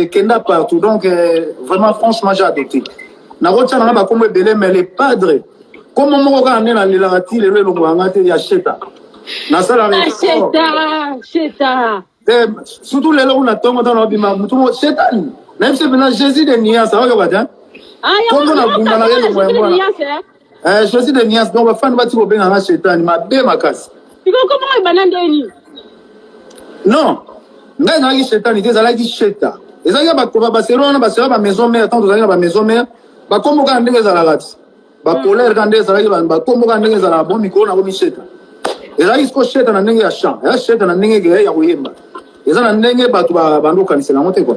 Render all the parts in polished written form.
Ekenda partout donc vraiment franchement j'ai adopté. Nakotia nanga bakombo ebele mais le padre kombo moko kaka nde nalelaka ti lelo elongolaka nga te ya sheta. Nasalaka effort. Sheta, sheta. Eh, surtout lelo kuna ntongo ntango nabima motu moko shetani nayebisi mpenza jésus de nuance aoyoka te kombo na bunda na elongo yango wana eh, jésus de nuance donc bafani bati kobenga nga shetani mabe makasi sikoyo kombo ebanda ndeni non ngai ezalaki shetani te ezalaki sheta ezalaki bakoba basero wana basero ba maison mère ntango tozalaki na ba maison mère bakombo kaka ndenge ezalaka ti bacolere kaka ndenge ezalaki bakombo kaka ndenge ezalaka bon mikolo nakomi sheta ezalaki siko sheta na ndenge ya chant eza sheta na ndenge ya koyemba eza na ndenge bato bando okanisela yango te kua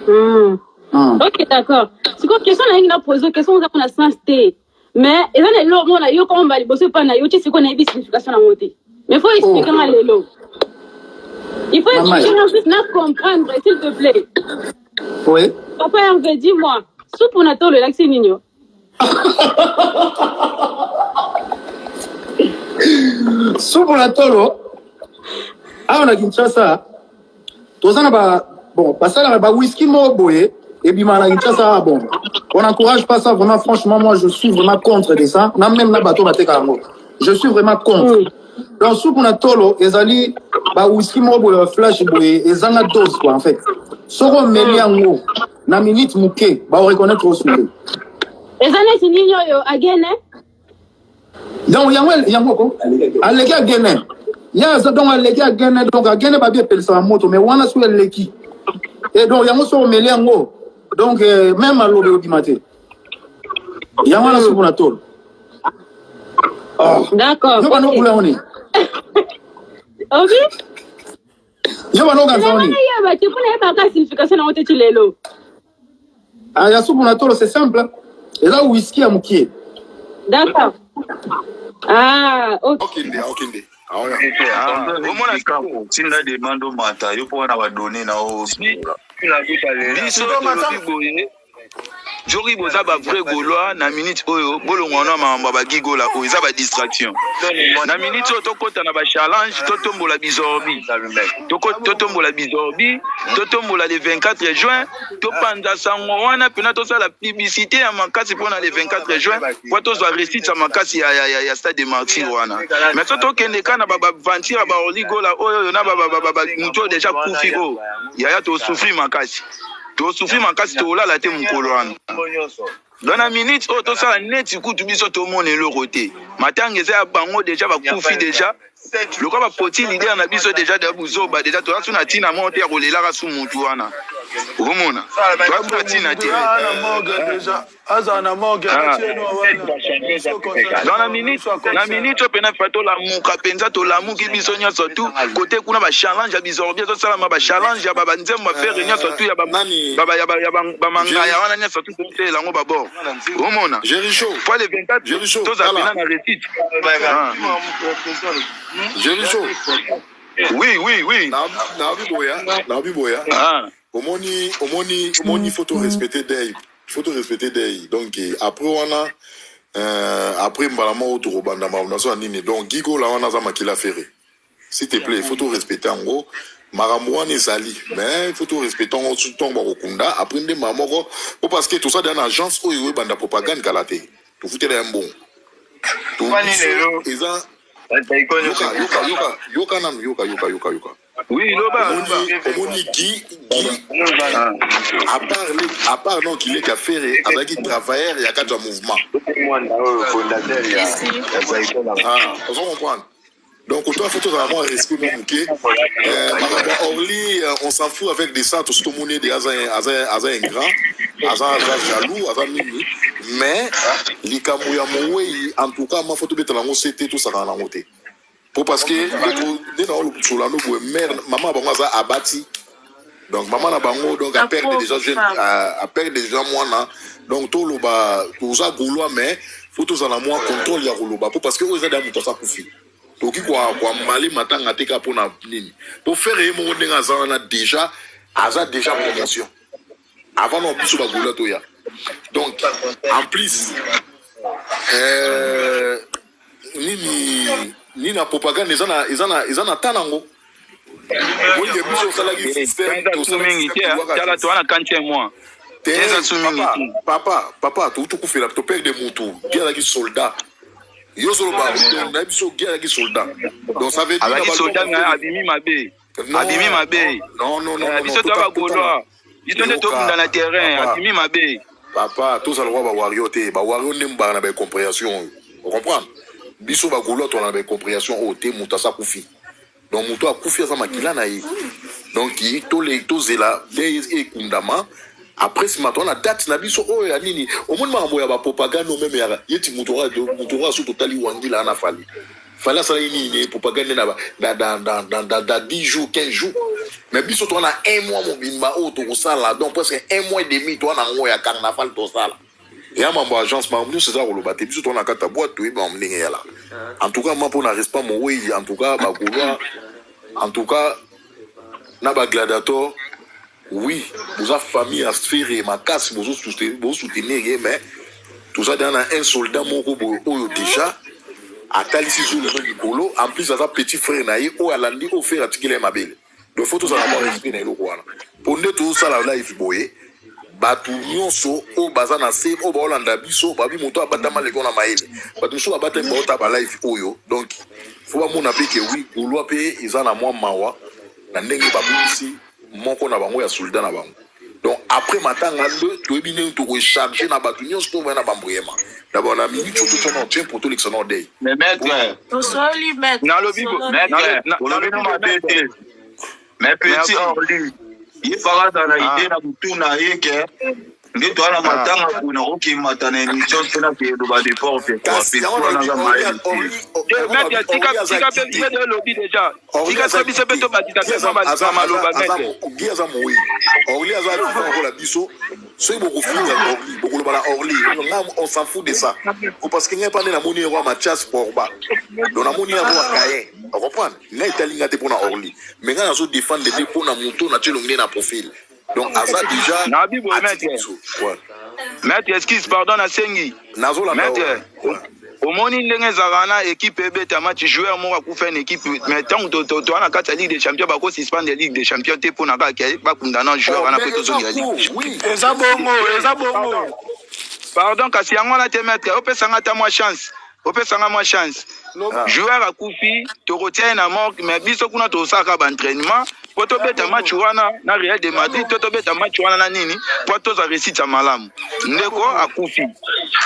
hmm. Ok, d'accord. Sikoyo question nayengi na pose, question oza mpona sens te, mais eza na eloko moko na yo koma liboso epai na yo ti sikoyo nayebi signification nango te, mais faut expliquer nga lelo, il faut expliquer nga plus na comprendre, s'il te plaît. Oui. Papa Hervé, dis-moi, supu na tolo elakisi nini yo? Supu na tolo awa na Kinshasa toza na ba bon basalaka ba whisky moko boye ebimaka na Kinshasa. Ah bon, on n'encourage pas ça vraiment, franchement moi je suis vraiment contre de ça, na même na bato bateka yango, je suis vraiment contre. Donc supu na tolo ezali ba whisky moko boye, ba flash boye ezanga dose quoi. En fait soki omeli yango na minute moke, bao reconnaître osuki. Eza neti nini oyo agene? Donc yango yango ko aleki agene ye aza, donc aleki agene, donc agene babi epelisaka moto, mais wana soki eleki et donc yango soki omeli yango, donc même alobi obima te. Yango wana supu na tolo. D'accord. Yo bana okula yango nini? Obi. Yo bana okanisa yango nini? Nayeba te, mpo nayebaka signification nango te ti lelo. Ah, ya supu na tolo, c'est simple, eza whisky ya mokie. D'accord, ah ok. Okende, okende. Omona tinda demande omata yo mpo wana badone na o biso tolobi boye, joki boza ba vrai Gaulois na minute oyo, bolongwa na makambo ya bagigola oyo eza ba distraction. Na minute oyo tokɔta na ba challenge, totombola bizorbi, totombola bizorbi, totombola le 24 juin, topanza sango wana mpena, tosala publicité ya makasi mpona le 24 juin po tozwa réussite ya makasi ya stade de Martyr wana. Mais so tokende ka na baventure ya baoligola oyo oyo na motu oyo déjà kufi oyo yaya, tosouffrir makasi, tosouffrir makasi, tolala te mokolo wana. Donc na minute oyo tosala neti kutu biso tomona eloko te. Matanga eza ya bango déjà, bakufi déjà, lokola bapoti leader na biso déjà da buzoba déjà. Toza su na ntina moko te ya kolelaka su mutu wana, okomona toza su na ntina te. Azala na morgue. Donc na minute oyo mpena fa tolamuka mpenza, tolamuki biso nyonso tu kote kuna, bachallenge ya bizorbi ezosalama, bachallenge ya banzembo affaire nyonso tu ya bamangaya wana nyonso tu, totelela yango babord, omona po le 24 toza mpena na réussite. Jericho. Oui. Nabi boya, nabi boya. Omoni, omoni, omoni, faut to respecter deuil, faut to respecter deuil. Donc après wana, après mbala moko tokobanda makambo naso ya nini. Donc gigola wana aza makila Ferre, s'il te plaît, il faut to respecter yango. Makambo wana ezali, mais il faut to respecter yango ntongo bakokunda. Après nde mbala moko po parce que toza deya na agence oyo oyebanda propagande kala te, tofutela ya mbongo eza. Yoka, yoka, yoka, yoka nanu, yoka, yoka, yoka, yoka. Oui, loba. Omoni Guy, Guy, à part non qu'il Ferre azalaki travailleur ya kati ya mouvement. Ah, ozo comprendre? Donc toi, faut tozala mwa respect mwa moke. Makambo ya Orly, on s'en fout avec de ça. Tosi tomoni ede aza aza ingrat, aza jaloux, aza nini, mais likambo ya mowei, en tout cas ma faut tobetela yango se te, tosakana nango te, po parce que nde na olosolano boye, mare mama bango aza abati, donc mama na bango, donc aperdre déjà jeune, aperdre déjà mwana. Donc toloba toza Gaulois, mais faut tozala mwa contrôle ya koloba, po parce que oyo eza deya moto aza kufi, tokoki kwamale matanga te kaka mpona nini, po Ferre ye moko ndenge aza wana déjà, aza déjà promotion avant na biso bagaulois toya. Donc en plus nini nini na propagande eza na ta nango. Oye biso osalaki système, Eza su tosalaki mingi te système hein. tobwaka Tala agence. toza na 40e mois. Te Eza su mingi papa, te. papa, papa, touti kufela toperde mutu. Gi azalaki soldat. Yo soloba na biso Gi azalaki soldat. Donc ça veut dire na Azalaki balbum soldat mais afele. abimi mabe. Non, Abimi mabe. non, non, non, Eh, non, non, biso toza tota ba Gaulois. totala. Biso nde tobunda Yoka, na terrain, papa, abimi mabe. papa, tozala kwa ba warrior te. Ba warrior nde mbala na ba incompréhension oyo. O comprendre? Biso ba Gaulois tozala na ba incompréhension oyo te mutu asa kufi. Donc moto akufi aza makila na ye. Donc tole tozela nde ekundama après nsima toza na date na biso oyo ya nini. Omoni makambo ya bapropagande oyo meme ya yeti moto oyo aso totali wangila na Fally. Fally asalaki nini propagande na na 10 jours, 15 jours, mais biso toza na un mois mobimba oyo tokosala, donc presque un mois et demi toza na yango ya carnaval tosala. Eya mambo ya agence, makambo nyonso eza koloba te. Biso toza na kati ya boîte, toyebi makambo ndenge eyala. En tout cas ma mpona respect mowei, en tout cas bagaulois, en tout cas na bagladiator, oui, boza famille ya sphère makasi, bozosoutenir ye, mais toza deja na un soldat moko boye oyo déjà atalisi zulu eza likolo. En plus aza petit frère na ye oyo alandi oyo frère atikeli ye mabele. Donc faut tozala mwa respect na eloko wana, mpo nde tozosala live boye, bato nyonso oyo baza na se oyo baolanda biso babi moto abatama leko na mayele, bato mosusu babatami baota balive oyo. Donc faut bamona mpe ke oui, Gaulois mpe eza na mwa mawa na ndenge babungisi moko na bango ya soldat na bango. Donc après matanga nde toyebi ndenge tokoechange na bato nyonso to baya na bambruyema d'abord na minute oyo totya na tien po tolekisa na dei. Mais maître, Tosoli maître, Nalobi bo tosoli. maître, olobi nalobi no bo mabe maître. te. Mais petit Merci. Orly, ye faka aza na idée Ah. na butu na ye ke nde toza na Ah. matanga kuna okimata na émission te na keloba n'importe quoi. Kasi Petit yango wana nalobi aza Orly mayele te. Te yango maître, nalobi tika Orly aza tika mpe guide. biso olobi déjà. Orly Tika aza so biso mpe guide. tobakisa Gi mpe aza mwa aza ba maloba aza aza maître. Gi aza moyi, Orly aza vivant lokola biso. Soki bokofinga Orly, bokoloba na Orly nga, on s'en fout de ça. Ko parce que ngai mpa nde namoni roi Mathias Porba, donc namoni yango ya Cayen, ocomprendre? Ngai etali nga te mpona Orly, mais ngai nazo défendre nde mpona moto na tie elongi nde na profil, donc aza déjà Nabi boye atiki maître. biso. Ouais. Maître, excuse, pardon, nasengi. Nazolanda. Maître, Ouais. omoni ndenge ezalaka na équipe ebeta match, joueur moko akufa na équipe, mais ntango toza na kati ya Ligue des champions, bakosuspendre Ligue des champions te mpona kaka ke bakunda na joueur Oh, wana mais mpo eza tozongela Ligue cour des champions. oui. Eza bongo, eza bongo. Pardon, kasi yango wana te maître, opesanga ata mwa chance, opesanga mwa chance. Ah. Joueur akufi, tokotia ye na morgue, mais biso kuna tosalaka baentraînement mpo tobeta match wana na Real de Madrid to tobeta match wana na nini mpo tozwa réussite ya malamu. Ndeko akufi,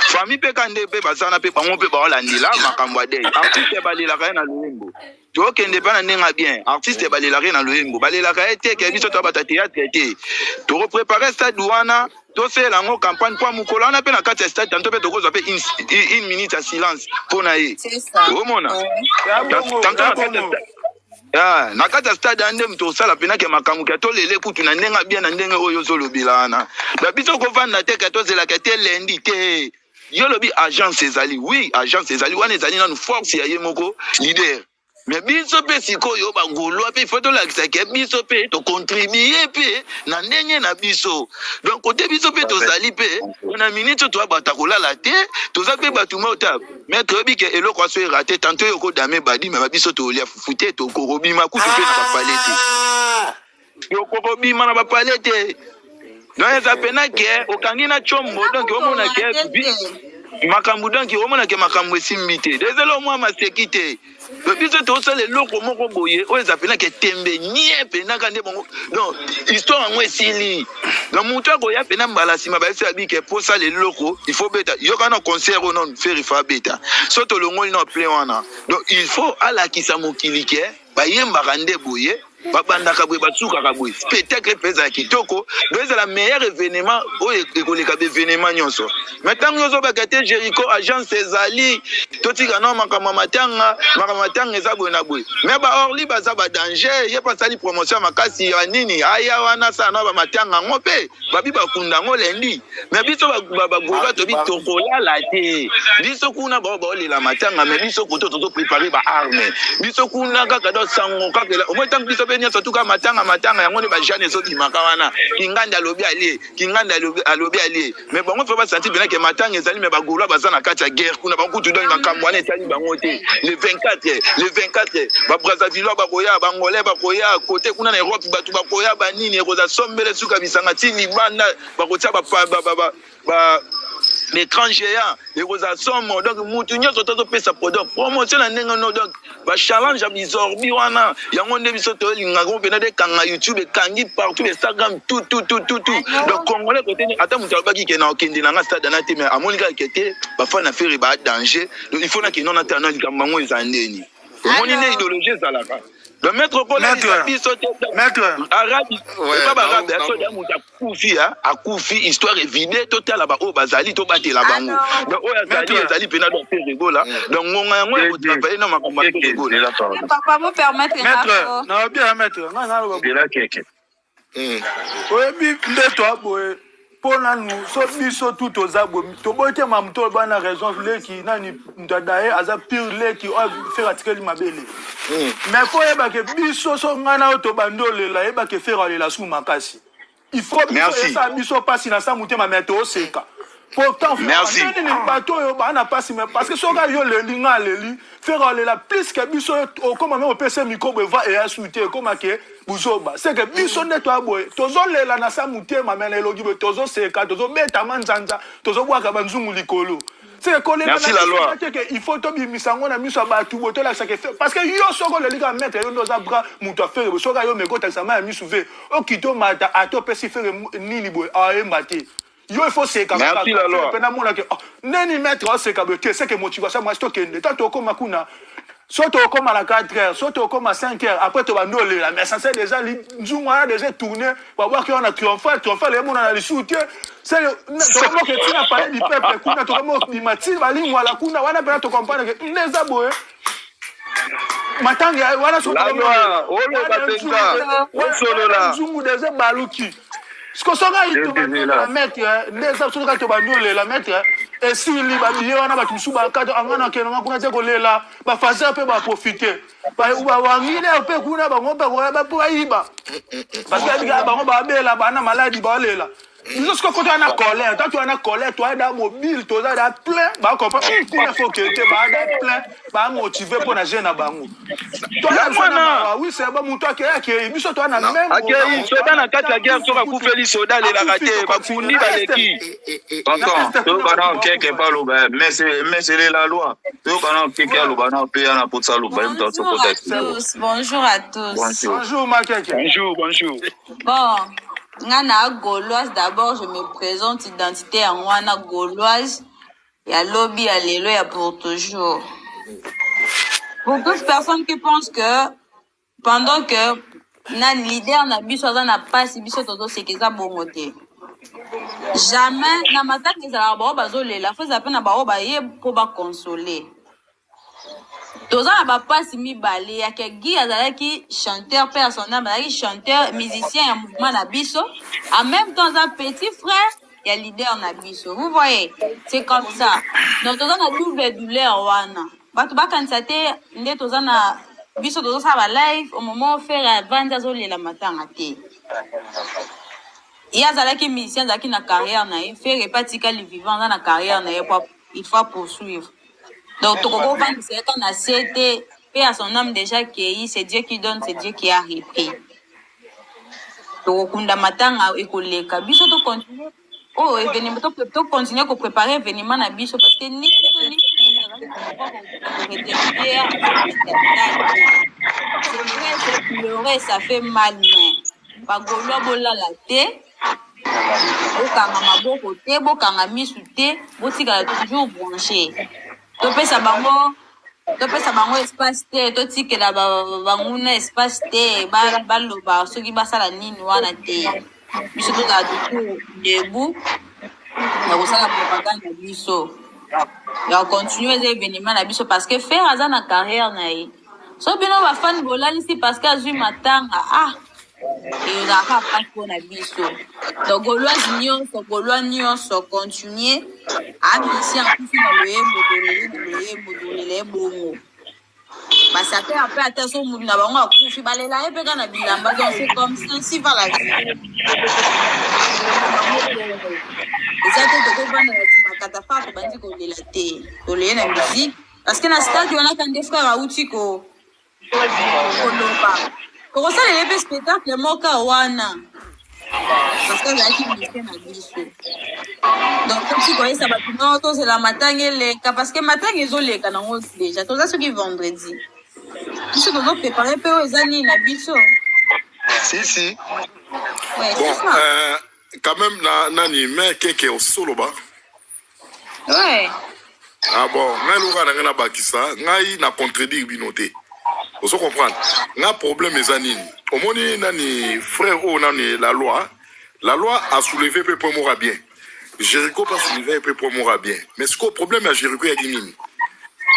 famille mpe ka nde mpe baza wana mpe bango mpe baolandela makambo ya dei. Artiste balelaka ye na loyembo, tokende mpe na ndenge ya bien. Artiste balelaka ye na loyembo, balelaka ye te ke biso toya théâtre te. Tokoprépare stade wana, tosalela yango campagne mpo mokolo wana mpe na kati ya stade tanto mpe tokozwa mpe une minute ya silence mpo na ye. C'est ça. Omona Ouais. Eza bongo, tanto eza na kati ya bongo. Ah, na kati ya stade ande moto osala mpenake makambo ke tolele kutu na ndenge abia na ndenge oyo ozolobela wana. Ba biso kovanda te ke tozelaka te lundi te. Yo lobi agence ezali, oui, agence ezali wana, ezali nanu force ya ye moko leader, mais biso mpe sikoyo bagaulois mpe faut tolakisa ke biso mpe tocontribue mpe na ndenge na biso. Donc kote biso mpe tozali mpe na minute oyo toya bato kolala te, toza mpe bato moko ta maître oyebi ke eloko aso erate tanto oyo okodame badi me babiso tolia fufu te, tokokobima kutu mpe na bapale te. Ah! Tokokobima na bapale te. Donc eza pena ke okangi na tshombo, donc omona ke makambo, donc omona ke makambo esimbi te, dezele omwa maseki te. Donc biso tosala eloko moko boye oyo eza pena ke tembe nie penaka nde bongo. Donc histoire yango esili. Donc moto akoya pena mbala nsima bayebisi abike mpo osala eloko, il faut beta yoka na concert oyo nano Ferre fa abeta so tolongoli na plein wana. Donc il faut alakisa mokili ke bayembaka nde boye, babandaka boye, basukaka boye. Spectacle mpe ezala kitoko, donc ezala meilleur événement oyo ekoleka baévénement nyonso. Mais ntango nyonso obaka te Jericho agence ezali, totika no makambo ya matanga, makambo ya matanga eza boye na boye. Mais baorli baza badanger, ye mpe asali promotion ya makasi ya nini aya wana asala na bamatanga yango mpe babi bakunda yango lundi. Mais biso bagaulois tobi tokolala te. Biso kuna bao baolela matanga, mais biso koto tozoprépare baarme. Biso kuna kaka do sango kaka omoi ntango biso mpe mpe nyonso tuka matanga matanga yango nde bajane ezobimaka wana. Kingandi alobi alie, Kingandi alobi, alobi alie. Mais bango mpe basanti mpena ke matanga ezali, me bagaulois baza na kati ya guerre kuna, bango kutu donc makambo wana etali bango te. Le 24, le 24 babrazzavillois bakoya, bangolais bakoya, kote kuna na Europe bato bakoya, banini ekozala sombele suka bisanga ti libanda bakotia ba, ba, ba, ba, ba l'écran géant ekozala somo. Donc mutu nyonso tozopesa produit promotion na ndenge no, donc bachallenge ya bizorbi wana, yango nde biso tolingaka ngo mpena ekanga YouTube, ekangi partout, Instagram, tout tout tout tout tout. Donc congolais kote ata moto alobaki ke na okende na nga stade ana te, mais amoni kaka ke te bafana Ferre ba danger, donc il faut nakende na tana likambo yango eza ndeni. Omoni nde idéologie ezalaka. Donc maître kolalisa biso te, arabi epa barabe asoda moto akufi, akufi, histoire evide. Totala baoyo bazali, tobatela bango. Donc oyo azali ezali mpena donc Ferre Gola, donc ngonga yango ya kotravaille na makambo ya Ferre Gola. Papa, vous permettre. Maître, na bien maître, nga naloba. Oyebi nde toa boye mpo nanu so biso tu toza boye, toboyi te mamu toloba na raison. Leki nani moto adaye aza pire leki oyo Ferre atikeli mabele, mais fo oyebake biso so ngai na oyo tobandi olela, yebake Ferre alela su makasi. Il faut biso esala biso mpasi na sa motema, mais tooseka. Pourtant nini bato oyo baa na mpasi, mais parce que soki yo leli, nga aleli, Ferre alela plus que biso. Okóma me opesa micro boye, va eya su te, ekóma ke buzoba. C'est que biso nde toya boye, tozolela na sa motema, mais na elongi boye tozoseka, tozobetama nzanza, tozobwaka banzungu likolo. C'est kolela te ke il faut tobimisa yango na miso ya bato boye, tolakisaka. Parce que yo soki oleli kaka, maître, yo nde oza bras moto a Ferre boye, soki ayo meko otakisa mai ya misu ve okiti omata, ata opesi Ferre nini boye, ayemba te. Yo il faut seka mpe namonake neni maître aseka boye te, c'est que motivation mwasi tokende ta tokóma kuna. So tokóma na 4 heures, so tokóma 5 heures après, tobandi olela, mais ça c'est déjà nzungu wana déjà tourné, babwaki wana triomphal, triomphal emona na lisusu te. Tokomoke ntina palais du peuple kuna, tokomobima ntina balingwala kuna wana mpena tocomprendre ke nde eza boye matanga wana. Nzungu déjà baluki siko soki ayi maître nde eza soki kaka tobandi olela, maître, esili babiye wana, bato mosusu bakata anga na kende nga kuna te kolela, bafaser mpe baprofite, bawangile mpe kuna, bango mpe bayiba, parce que bango babela bana maladi baolela. Biso sikoyo kota wana colère, ta toza na colère, toza da mobile, toza da plein, bacomprendre kuna fo ke te baa da plein, bamotive mpo na jeune na bango. Oui, c'est bon, moto akei, akei, biso toza na même. Akei soda na kati ya guerre, soki akufeli soda alelaka te, bakundi baleki. Tonton, toyoka na okeke mpe aloba, mais c'est la loi. Toyoka na okeke aloba na mpe ya na potsa aloba ye moto Bonjour à tous, bonjour à tous. Bonjour. Bonjour Makeke. Bonjour, bonjour. Bon, nga na gauloise, d'abord je me présente, identité ya mwana gauloise ya lobi, ya lelo, ya pour toujours. Pour toute personne qui pense que pendant que na leader na biso aza na pasi, biso tozoseka, eza bongo te, jamais. Na matanga ezalaka bao bazolela, fo eza mpe na bao baye mpo baconsole. Toza na bapasi mibale yake. Guy azalaki chanteur mpe ya son âme, azalaki chanteur musicien ya mouvement na biso, en même temps aza petit frère ya leader na biso. Vous voyez, c'est comme ça. Donc toza na double douleur wana. Bato bakanisa te nde toza na biso tozosala balive au moment Ferre avandi azolela matanga te. Ye azalaki musicien, azalaki na carrière na ye. Ferre epe atikali vivant, aza na carrière na ye po il faut poursuivre. Donc tokoki ovandisa ye ka na se te. Mpe à son âme, déjà kei, c'est Dieu qui donne, c'est Dieu qui a repris. Tokokunda matanga ekoleka, biso tocontinue oyo événement, tocontinue koprépare événement na biso, parce que ni biso ni retenir. C'est vrai, c'est pleurer, ça fait mal, mais bagaulois bolala te, bokanga maboko te, bokanga misu te, botikala toujours branché. Topesa bango espace te, totikela banguna espace te baloba soki basala nini wana te. Biso tozala toujours debout ya kosala propagande na biso, ya kocontinue eza événement na biso, parce que Ferre aza na carrière na ye. So bino bafani bolalisi parce que azwi matanga, ah, ezalaka mpasi mpona biso. Donc gauloise nyonso, gaulois nyonso, continue. Amisi akufi na loyembo, tolele na loyembo, tolela ye bongo. Ba sapeur pe ata so mutu na bango akufi balela ye pe kaka na bilamba donc c'est comme ça ainsi va la vie. Eza te tokovanda na nsima catafalque tobandi kolela te toleye na musique parce que na stade wana ka nde frère awuti ko koloba tokosalela ye mpe spectacle moko wana parce que azalaki musicien na biso donc toki koyesa bato no tozela matanga eleka parce que matanga ezoleka nango déjà toza soki vendredi biso tozoprépare mpe oyo eza nini na biso Si, si. Ouais, Bon, c'est ça. quand même, na, nani, mais keke osoloba. Ouais. Ah bon, ngai loka na ngai nabakisa, ngai na contredire bino te. Ozo comprendre? Nga problème eza nini? Omoni nani frère oyo nani la loi, la loi a soulevé pe point moko ya bien. Jericho pe a soulevé pe point moko ya bien. Mais sikoyo problème ya Jericho eyaki nini?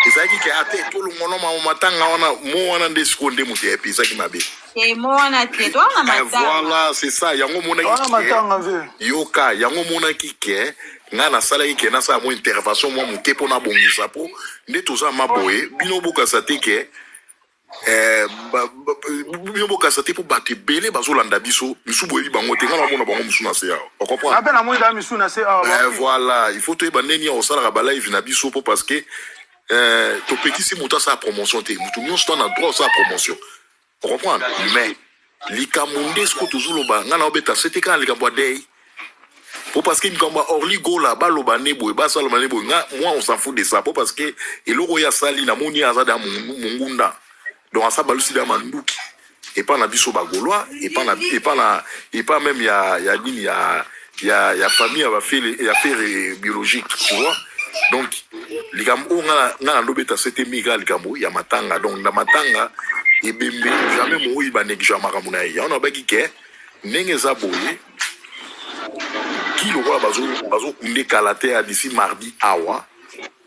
Ezalaki ke ate tolongono ma matanga wana mo wana nde sikoyo nde moto ya epesaki mabe. Te mo wana te, toza na Eh, matanga. voilà, c'est ça. Yango omonaki Wana ke matanga ve. yoka, yango omonaki ke ngai nasalaki ke nasala mwa intervention mwa moke mpo nabongisa mpo nde toza maboye bino bokasa te ke eh, bino bokasa te mpo bato ebele bazolanda biso misu boyebi bango te ngai namona bango mosu na se awa ocomprendre Nga mpe namoni kaka misu na se awa eh, baoki. voilà il faut toyeba ndenge nini osalaka balive na biso mpo parce que eh, topekisi moto asala promotion te moto nyonso to na droit osala promotion ocomprendre mais likambo nde sikoyo tozoloba ngai naobeta sete kaka likambo ya dei po parce que likambo ya Orly Gola baloba nde boye basaloba nde boye nga moi on s'en fout de ça po parce que eloko oyo asali namoni aza da mongunda donc asa balusi da manduki epa na biso ba gaulois epa na epa na epa même ya ya nini ya ya ya famille ya ba fere ya fere biologique tu vois donc likambo oyo nga nga na lobeta sete mingi kaka likambo ya matanga donc na matanga ebembe jamais moyi ba negligea makambo na ye yango nabaki ke ndenge eza boye ki lokola bazo bazokunde kala te ya d'ici mardi awa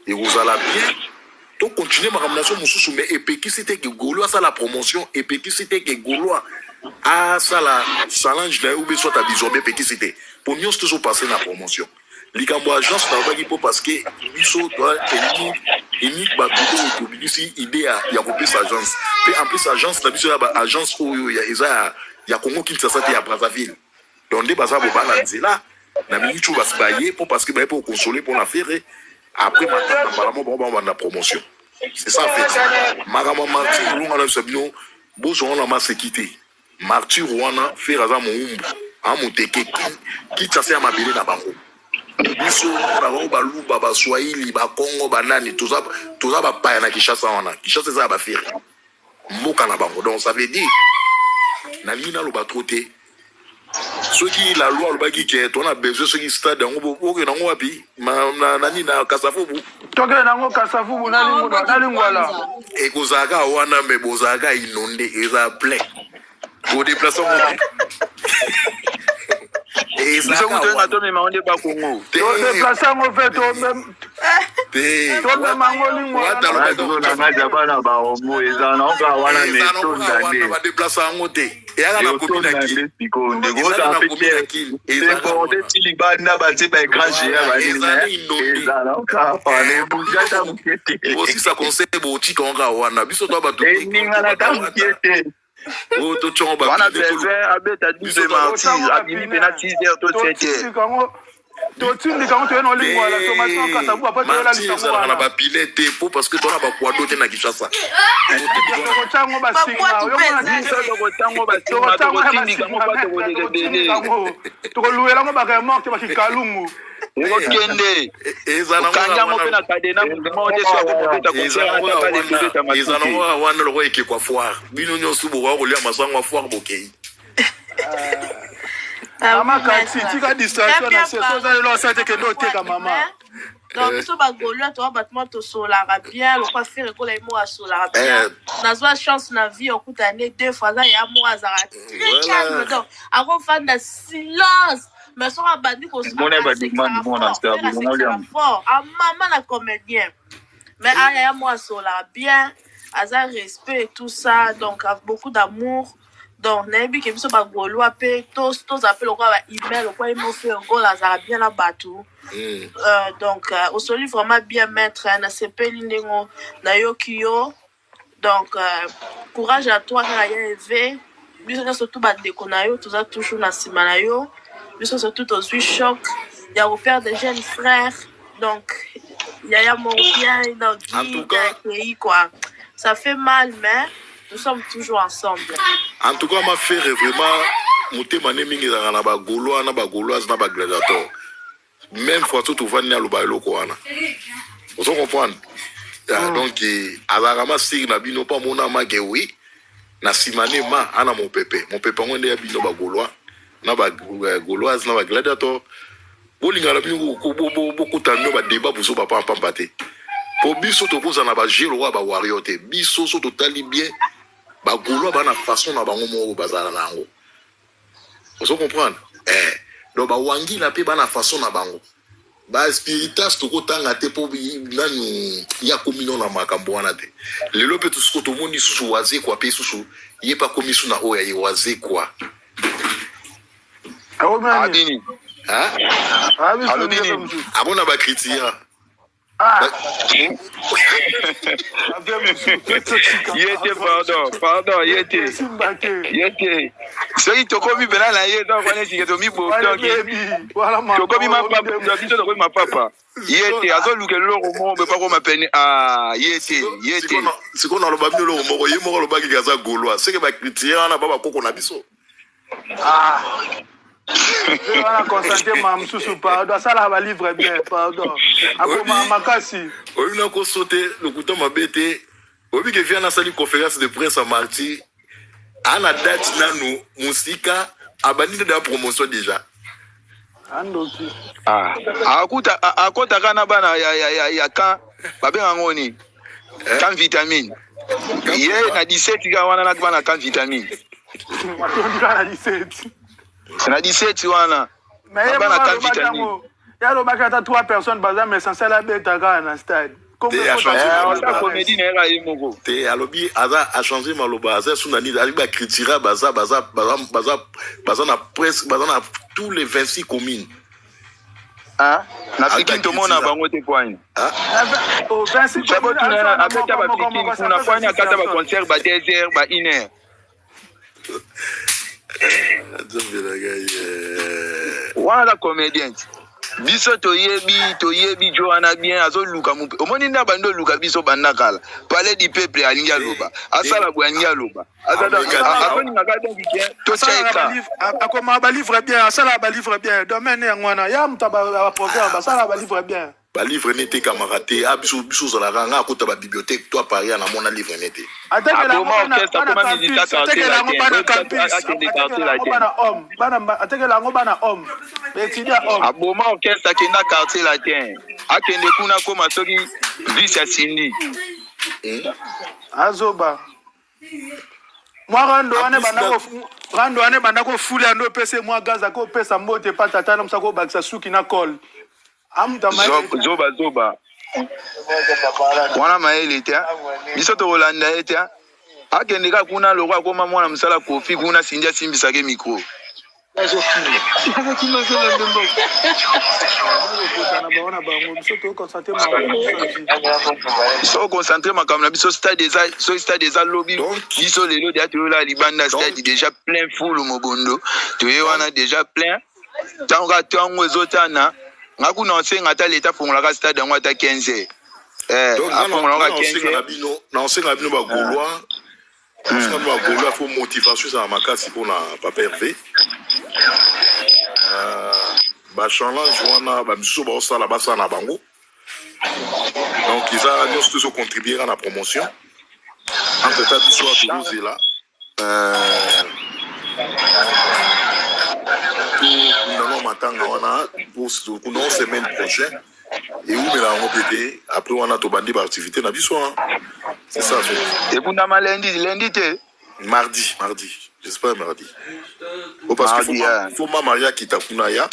ekozala bien to continuer makambo na biso mosusu mais epekisi te ke gaulois asala promotion epekisi te ke gaulois asala challenge na ye ube soit abizombe epekisi te po nyonso tozopasse na promotion likambo ya agence nalobaki mpo parce que biso toa eni bato oyo tobimisi idée ya, ya kopesa agence mpe en plus agence na biso ya ba agence oyo ya, eza ya, ya congo kinshasa te ya brazzaville donc nde baza bobala nzela na miniti oyo basi baye mpo parce que baye mpo kokonsole mpo na fere après matanga mbala moko bango banda promotion c'est ça en fait makambo ya martyr olonga na biso bino bozwa wana maseki te martyr wana fere aza mowumbu amoteke kinshasa ya mabele na bango biso na bango baluba baswahili bakongo banani toza toza bapaya na kinshasa wana kinshasa eza ya bafere mboka na bango donc ça veut dire nalingi naloba trop te soki la loi alobaki ke to na besoin soki stade yango bokende yango wapi nani na kasavubu tokende nango kasavubu na lingwala ekozalaka wana me bozalaka inonde eza plein bodeplace yango biso kutu oyenga tomema ngo nde bakongo todeplace yango mpe tomema yango lingwala bana baongo eza na oka wana metonda badeplace yango te eyaka na komi na kini sikoyo ndeko ozala mpe ti libanda batie ba écran géant baniniezala okafana ebuja ata moke te osisa conseil botika ngo kaka wana biso to bato eningana ata moke te oyo totyongo wana besoin abeta 12 martyrs abimi mpe na 6 heures to 7 heures totindika yango toye na olingwala tomasikasa apo toyolalisa yango wana na bapine te po parce que tona bakwado te na kinshasa tokotango basinga tokoluwela yango baremorke bakikalungu okende okangi yango mpe na kadena mouvement te soki akobeta concert ata bale tobeta eza nango wana lokola ekekwa foire bino nyonso bokoka kolia masango ya foire bokei Mama Kati, tika distraction na se. Soza lelo asala te kende oteka mama. Donc biso ba Gaulois toza bato moko tosolaka bien lokola Ferre Gola ye moko asolaka bien. Eh. Nazwa chance na vie okutana ne deux fois aza ya moko azalaka très calme donc akofanda silence mais soki abandi koasekisaka fort amama na comédien mais aya ya moko asolaka bien aza respect et tout ça donc beaucoup d'amour Donc nayebi ke biso ba gaulois pe tozala pe lokola ba humain lokola ye moko Ferre Gola azalaka bien na batu donc osoli vraiment bien maitre nasepeli ndenge nayoki yo. Donc courage à toi kaka ya Eve, biso nyonso tout bandeko na yo toza toujours na nsima na yo, biso nyonso tout tozwi choc ya koperdre jeune frère, donc yaya moko bien donc En Guy tout cas, akei quoi, ça fait mal mais nous sommes toujours ensemble. En tout cas, ma frère vraiment motema nde mingi ezalaka na bagaulois na bagauloise na bagladiator. Même fois so tovandi aloba eloko wana, ozo comprendre? Ah, donc azalaka masiri na bino mpo amona make wi na nsima ne ma ana mopepe mopepe yango nde ya bino bagaulois na bagauloise na bagladiator. Bolingana bino, bokutana bino badeba bozo bapampamba te, po biso tokozala na bajeu lokola bawario te. Biso so totali bien, bagaulois baa na façon na bango moko bazala na yango, ozo comprendre? Donc bawangila mpe baa na façon na bango, baspiritas tokotanga te mpo nanu ye akomi no na makambo wana te. Lelo mpe tosiko tomoni susu Wazekwa mpe susu ye mpe akomi su na oyo ya ye Wazekwa. Akomi nani? Abini. Hein? Abi su Alobi ndenge nini? mosusu. Abona bakritia. Ah, abe mosusu totika. Ye te, pardon, pardon, ye te. Esimba te. Ye te, soki tokomi mpena na ye, donc wana esika Wana tomibotoki. bebi wana. Tokomi makambo mapapa nde mosusu. biso tokomi mapapa, ye te azoluka eloko moko boye pakoma pene. Ah, ye te, ye te. Sikoyo naloba bino eloko moko, ye moko alobaki aza gaulois, seke bakritia wana ba bakoko na biso. Ah, ye wana concentre ma mosusu, pardon, asalaka balivre bien, pardon, akoma makasi. Oyebi nakoso te, lokuta mabe te, oyebi ke viana asali conférence de presse ya marti ana date nanu mosika, abandi nde ya promotion déjà. Andoki. Ah, akuta akotaka na bana ya camp, babenga yango nini? Camp vitamine. Ye na 17 ka wana na bana camp vitamine. Matondi kaka na 17. Na 17 wana. Mais ye bana moko camp alobaki vitamine. yango, ye alobaki ata trois personnes baza, mais essentiel abeta kaka na stade. Te, achange maloba. Asa comédie na ye kaka ye moko. Te, alobi aza achange maloba, aza su na nini, alobi bakritira baza na presque baza na tous les 26 communes. Ah, na Fikine tomona bango te poani. Ah? Tuna abeta bafikine kuna poani, akata baconcert ba 2 heures, ba 1 heure. Nzambe na ngai, eh. Wana aza comédien ti. Biso toyebi, toyebi jo wana bien, azoluka mope. Omoni nde abandi oluka biso banda kala. Palais du peuple alingi aloba, asala boye, alingi aloba. Azolingaka donc ke totya eka. Akomaka balivre bien, asalaka balivre bien, domaine yango wana ya moto ya baproverbe, asalaka balivre bien. Balivre ne etekamaka te. A biso, biso ozalaka nga akota babibliothèque to apari namona livre ne te. Atekela yango Aboma bana orchestre, bana akoma campus. musicien quartier Atekela yango latin. bana campus. Akende quartier Atekela yango latin. bana homme, bana, atekela yango bana homme, baétudiant homme. Aboma orchestre, akenda quartier latin, akende kuna akoma soki vice asindi. Azoba mwa rando wana. En plus, Ebanda rando wana ebanda kofula nde opesa ye mwa gaz, akopesa mbote pa tata na mosu, akobakisa suki na kole amuta mayele. Zoba zoba wana mayele te. Biso tokolanda ye te. Akende kaka kuna loko akoma mwana mosala Kofi kuna, Sindi asimbisaki micro. Kokota na bango na bango, biso toconcentre makambo na biso ya vie. So concentre makambo na biso. Stade eza, soki stade eza lobi, biso lelo deya toyola libanda. Stade déjà plein, fulu mobondo toye wana déjà plein. Ntango kaka ntango ezotana nga kuna, osenga ata leta afungolaka stade yango ata 15 heures. Donc nga afungolaka na 15 osenga na heures. bino, na osenga na bino bagaulois, naosenga bino bagaulois, faut motivation ezala makasi mpona papa Hervé. Bachallenge wana bamisusu baosala, basala na bango. Donc eza nyonso tozocontribue kaka na promotion. Entre temps biso awa tozozela tokundana matanga wana, tokundana semaine prochaine, ewumela yango mpe te. Après wana tobandi baactivité na biso, hein. C'est ça en fait. Ekundama lundi, lundi te? Mardi, mardi, j'espère mardi. Oh, parce que Mardi, faut, ah. faut ma Maria kita kuna ya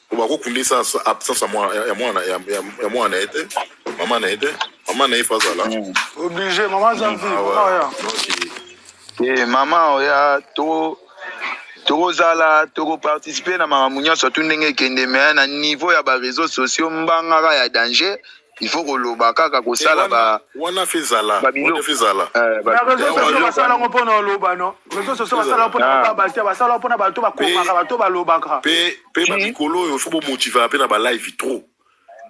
po bakokundisa absence ya mwana ya mwana ya mwana na ye te, mama na ye te, mama na ye faut azala. Obligé, mama aza vie. Ah, Mama ouais. oya. Donc Eh, mama oya, to tokozala, tokoparticipe na makambo nyonso tu ndenge ekende, me na niveau ya bareseau sociaux mbangaka ya danger. Il faut koloba kaka kosala ba wana fe zala ba biloko. Wana fe zala. Eh, ba Na réseaux biloko. sociaux basala yango mpona oloba no. Réseaux sociaux basala yango mpona Ah. ba basi basala yango mpona bato bakomaka bato balobaka. Pe ba mikolo oyo faut bomotivaka mpe na ba live trop.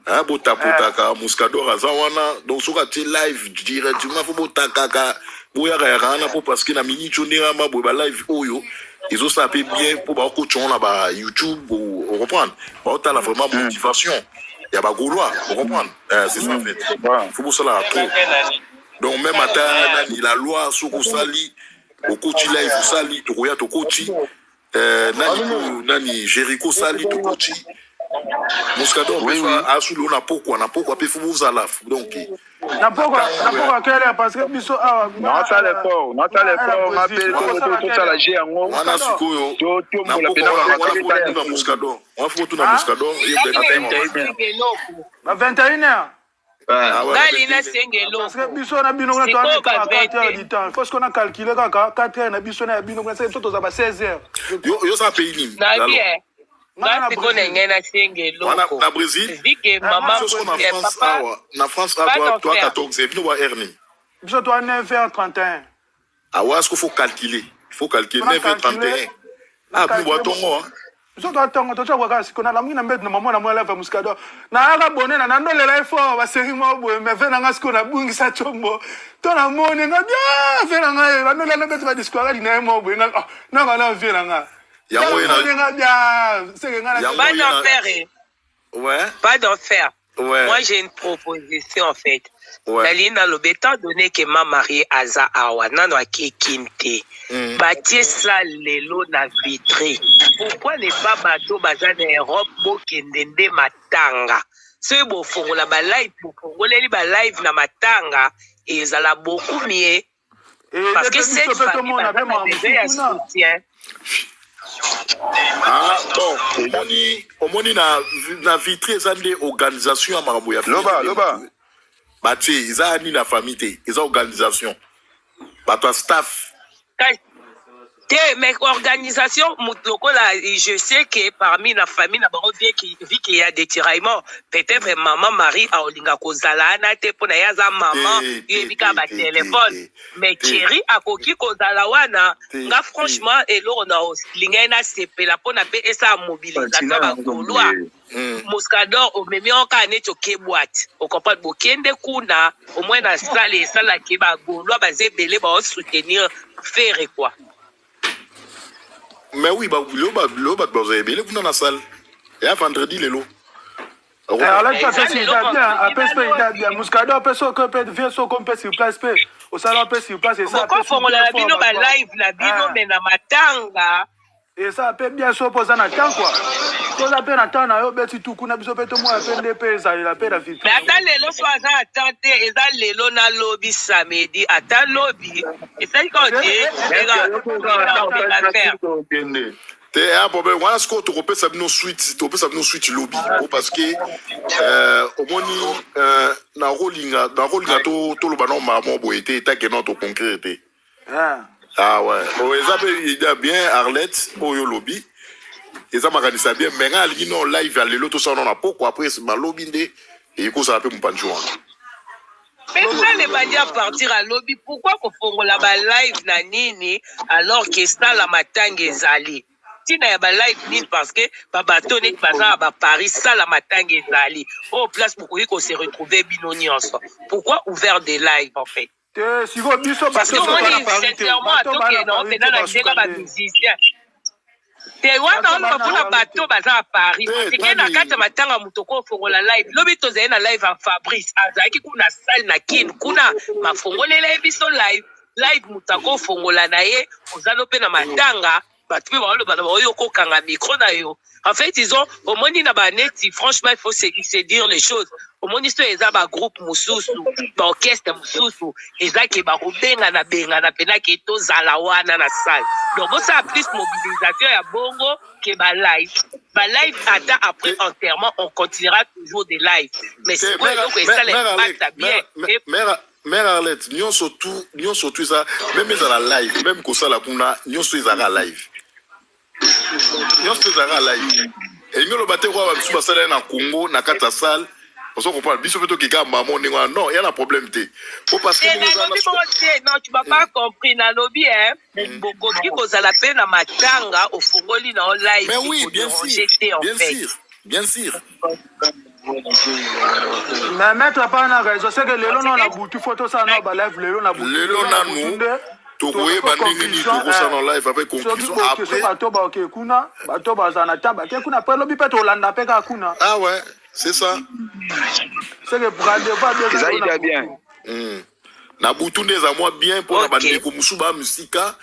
Hein, botapotaka Muscador aza wana donc soki atie live directement faut botakaka boyakayaka wana mpo parce que na miniti oyo ndenge ama boye ba live oyo ezosala mpe bien mpo baokotya ngo na ba YouTube ocomprendre baotala vraiment motivation ya ba Gaulois ocomprendre. C'est ça en fait, faut bosalaka trop. Donc même ata nani la loi soki osali okoti live osali tokoya tokoti nani nani Jericho sali tokoti Muscador Oui, mpe oui. asuli na pokwa na pokwa mpe faut bozala donc Na pokwa na pokwa quelle heure? Parce que biso awa Nasala effort, nasala effort, nga mpe tosala jeu yango. Wana sikoyo na Totombola pokwa mpena wana wana bakata. faut tuna Muscador wana faut tuna Muscador ye ba 21 heures. Ah ouais, Ngali nasenga Parce que eloko. biso na bino kuna Sikoyo toza ba kaka 4 heures 20. du temps. Faut ce qu'on a calculé kaka 4 heures na biso na ya bino kuna biso toza ba 16 heures. Yo sa pays nini? Nabi eh. Nga Nga na sikoyo na Brésil. ngai nasenga Wana eloko. na Brésil. Vu que mama Biso siko na eh, France papa awa na France pas awa toi d'enfer. 14 bino ba heure nini? Biso toa 9h31. Ah ouais, est-ce qu'il faut calculer? Il faut calculer Mpona calculer 9h31. Ah, bino bwa tongo hein. Biso toa ntongo totya kaka siko nalamuki na mbeto na mama na mwa lève Muscador nayaka bone na nandolela ye fort baseri moko boye me ve nanga sikoyo nabungisa combo to namoni nga bien ve na ngai bandolela na mbeto badiscours na ye moko boye nga oh, nanga na vie na nga. Yango ye na namoni nga bien seke nga na Yango Pas ye na d'enfer. Eh. Ouais. Pas d'enfer. Ouais. Moi, j'ai une proposition en fait. Ouais. Nalingi naloba étant donné que ma mariée aza awa nano akeki te, batie sa lelo na Vitry, pourquoi ne pas bato baza na Europe bokende nde matanga? Soki bofongola balive, bofongoleli balive na matanga, ezala beaucoup mieux parce que mpe biso cette mpe famille tomona baza mpe na makambo besoin ya mosusu kuna. soutien. Ah, bon, omoni na Vitry eza nde organisation ya makambo ya Loba, loba. Batie eza nini na famille te, eza organisation bato ya staff. Te, mais organisation moto lokola je sais que parmi na famille na bango, vu qu'il y a des tiraillements, peut-être maman Marie aolinga kozala wana te mpo na ye aza mama Te, te, yoyebi kaka te, te, batelefone te, mais te. Thierry akoki kozala wana. Te, Nga te. franchement eloko na olingai nasepela mpona mpe esala mobilisation ya bagaulois. Muscador omemi yango kaka neti oke boîte, ocomprendre, bokende kuna au moins na salle esalaki bagaulois baza ebele baosoutenir Ferre quoi. Mais oui, lelo bato bazwa ebele kuna na salle ya vendredi lelo. Alaki Eza apesi lelo ida bien vendredi apesi mpe ida balobi bien Muscador mpe soko mpe vie soko mpe sur place mpe osala mpe sur place esa mpe bokofongola na bino balive na bino me na matanga. Esa mpe bien so mpo oza na temps quoi, toza mpe na temps na yo beti tu kuna biso mpe tomona mpe nde mpe ezalela mpe na Me vitrine. Ata lelo so aza ata te, eza lelo na lobi samedi, ata lobi esali kaka te ndenge faire. Okende. Te ya problème wana sikoyo tokopesa bino suite, tokopesa bino suite lobi po parce que omoni nakolinga toloba no mama boye te etake no toconclure te. Ah ouais, oh, eza mpe idée bien Arlette oyo olobi eza makanisi ya bien mais ngai alingi no live ya lelo tosala no na poko après balobi nde ekozala mpe mopanzi wana. Mais salle ebandi à partir alobi pourquoi kofongola balive na nini alors que sala matanga ezali ntina ya balive nini? Parce que babato neti baza na baparis, sala matanga ezali oyo place bokoki kose retrouver bino nyonso, pourquoi ouvert des live en fait? Te sikoyo biso Parce que bato omoni bana Paris te sincèrement bato bana atokende Paris mpenza te na ndenge basuka nde bamusicien te wana bato oloba bana mpona Paris bato te. baza na Paris te parce que na nani kati ya matanga moto kofongola live lobi tozali na live ya Fabrice azalaki kuna salle na Kine kuna bafongolela ye biso live live moto akofongola na ye ozali mpe na matanga bato mpe baoloba na baoyo okokanga micro na yo. En fait ils ont omoni na baneti franchement il faut se dire les choses, omoni so eza bagroupe mosusu baorchestre mosusu eza ke bakobengana bengana mpena ke tozala wana na salle, donc bosala plus mobilisation ya bongo ke balive balive ata après enterrement on continuera toujours des live mais te sikoyo eloko esala impact bien et mare Arlette nyonso tu nyonso tu eza même ezala live même kosala kuna nyonso ezalaka live nyonso ezalaka live elingi oloba te kwa bamisu basala ye na Congo na kati ya salle. Ozo comprendre biso pe tokeka mamo ndenge wana non ya na problème te po parce que Te nalobi bongo te non tu m'as pas compris nalobi hein bokoki kozala pe na matanga ofongoli na yo live Mais oui, bien sûr, ekoderange te en bien fait. sûr, bien sûr. Mais maître apa na raison c'est que lelo Parce na na que butu faut tosala na ba live lelo na butu Lelo lelo na butu nanu nde tokoyeba toza ndenge nini conclusion tokosala eh. na live après Soki conclusion boke soki après bato baoke kuna bato bazala na temps bake kuna après lobi mpe tolanda mpe kaka kuna ah ouais c'est ça c'est que rendez-vous abi eza Eza lelo na idée ya bien. butu Na butu nde eza mwa bien mpo na Ok. bandeko mosusu baya mosika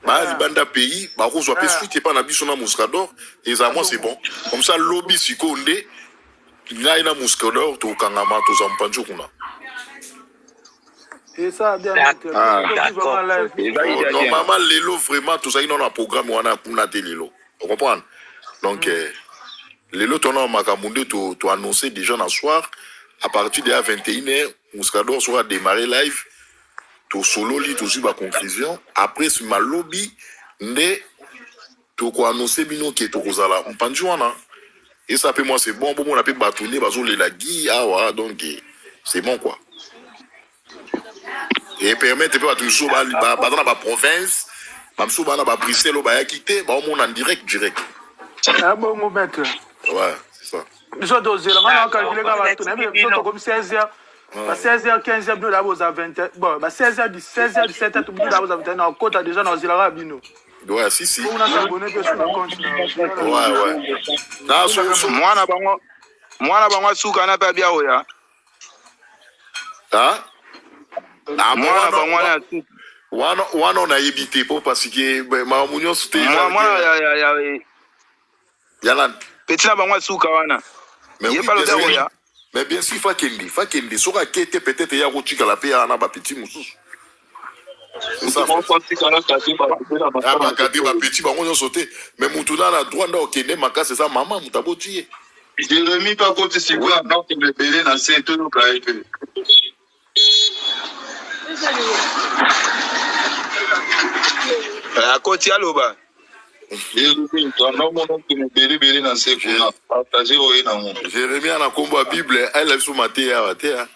baya Eh, libanda pays bakozwa mpe eh, suite epai na biso na Muscador eza mwa c'est bongo bon comme ça lobi sikoyo nde ngai na Muscador tokokangama tozwa mopanzi kuna. Esa bien maître biso Ah, toki D'accord. vraiment live eza Oh, idée ya bien. normalement lelo vraiment tozalaki nano na programme wana kuna te lelo ocomprendre donc lelo tona makambo nde to, to annoncer déjà na soir à partir de ya 21h Muscador soki adémarrer live tosololi tozwi baconclusion après nsima lobi nde tokoannonce bino ke tokozala mopanzi wana esa mpe moi c'est bon bomona mpe bato nde bazolela gi awa donc c'est bon quoi et permettre mpe bato mosusu baza na baprovince bamosusu baa na babruxelles oyo bayaki te baomona en direct direct. Ah, bongo maître Ouais, c'est ça. Biso tozela nga na calcule D'accord. kaka bato nayebi biso Natiki bino. tokomi 16 heures ba 16 heures 15 heures bino da boza 20 heures bon ba 16 heures 16 heures 17 heures bino da boza 21 na okota déjà na ozelaka bino. Ouais, si, si. Bongo na s'abonner mpe sur na compte na Ouais, ouais. Na so so Mwana bango mwana bango asuka na mpe abia oya. ah ah bon Mwana wana bango wana asuka. wana wana nayebi te po parce que makambo nyonso te eza Mwana ya ya ya ya nani. Petit na bango asuka wana. Mais Ye oui, pa bien lobi sûr. oya. Mais bien sûr fakende fakende soki ake te peut-être ya kotikala mpe ya na bapeti mosusu. C'est ça. Ah, bakade bapeti bango nyonso te mais mutu na na droit nde okende makasi eza mama moto aboti ye. Jérémy mpe akoti sikoyo anokende ebele na se toyoka ye mpe. Akoti aloba. Jérémy anomona okende ebele ebele na se kuna partage oye nango. Jérémie ana nkombo ya bible ayela biso mateya awa te ah.